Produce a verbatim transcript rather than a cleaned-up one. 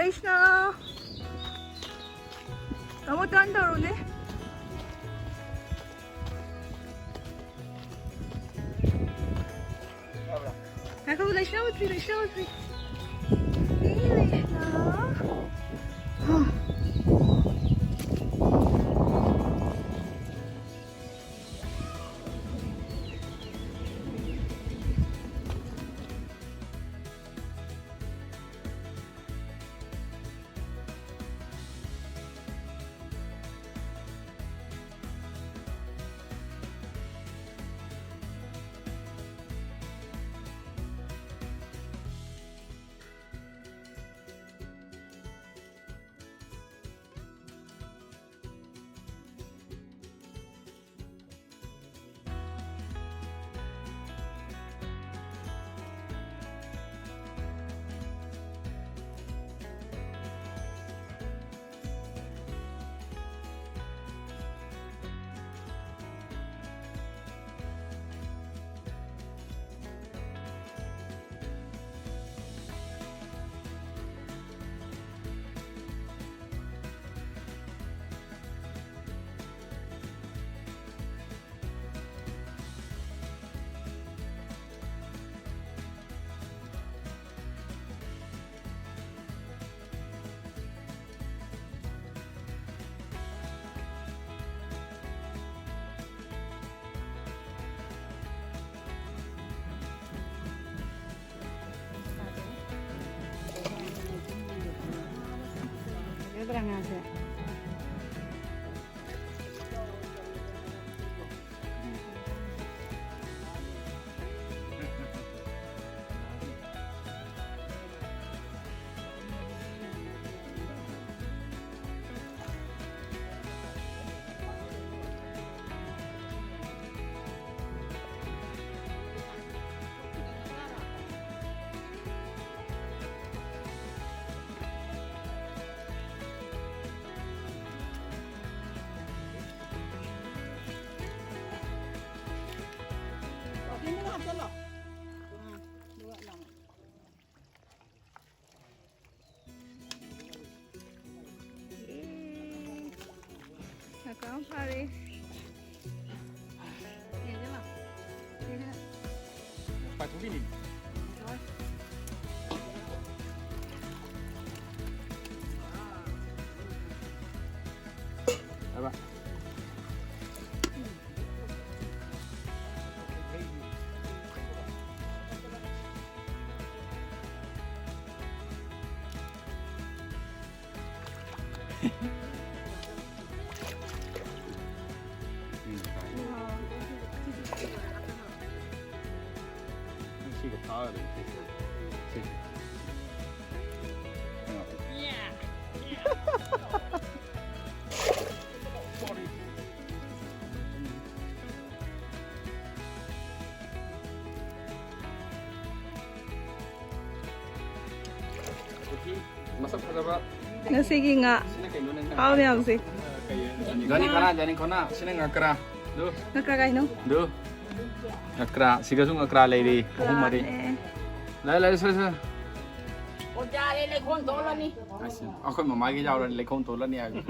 ꯀ꯭ꯔꯤꯁꯅ꯫ ꯇꯥꯃꯣ, turn ꯇꯧꯔꯨꯅꯦ꯫ ꯉꯥꯏꯈꯣ, ꯂꯩꯁꯅꯥ ꯎꯗ꯭ꯔꯤ, ꯂꯩꯁꯅꯥ ꯎꯗ꯭ꯔꯤ꯫ ꯑꯦ, ꯂꯩꯁꯅꯥ꯫ ꯍꯥ꯫ ꯄꯥꯏꯊꯣꯛꯈꯤꯅꯤ꯫ ꯍꯥꯏꯕ꯫ ꯁꯤꯒ ꯊꯥꯒꯗꯕꯅꯤ, ꯁꯤꯁꯦ꯫ ꯁꯤꯁꯦ꯫ ꯃꯁꯛ ꯐꯖꯕ꯫ ꯉꯁꯤꯒꯤ ꯉꯥ ꯁꯤꯅ ꯀꯩꯅꯣ ꯅꯪꯅ ꯍꯥꯎ ꯃꯌꯥꯝꯁꯦ꯫ ꯀꯩ ꯍꯥꯏꯅꯣ? ꯖꯣꯅꯤ ꯈꯣꯅꯥ, ꯖꯣꯅꯤ ꯈꯣꯅꯥ꯫ ꯁꯤꯅ ꯉꯀ꯭ꯔꯥ꯫ ꯗꯨ꯫ ꯉꯀ꯭ꯔꯥ ꯀꯥꯏꯅꯣ? ꯗꯨ꯫ ꯉꯀ꯭ꯔꯥ꯫ ꯁꯤꯒꯁꯨ ꯉꯀ꯭ꯔꯥ ꯂꯩꯔꯤ꯫ ꯑꯍꯨꯝ ꯃꯔꯤ꯫ ꯉꯀ꯭ꯔꯥꯅꯦ꯫ ꯂꯥꯛꯑꯦ, ꯂꯥꯛꯑꯦ, ꯁꯣꯏ, ꯁꯣꯏ꯫ ꯑꯣ, ꯌꯥꯔꯦ, ꯂꯩꯈꯣꯝ ꯇꯣꯜꯂꯅꯤ꯫ ꯑꯁ, ꯑꯩꯈꯣꯏ ꯃꯃꯥꯒꯤ ꯌꯥꯎꯔꯅꯤ, ꯂꯩꯈꯣꯝ ꯇꯣꯜꯂꯅꯤ ꯍꯥꯏꯕ꯫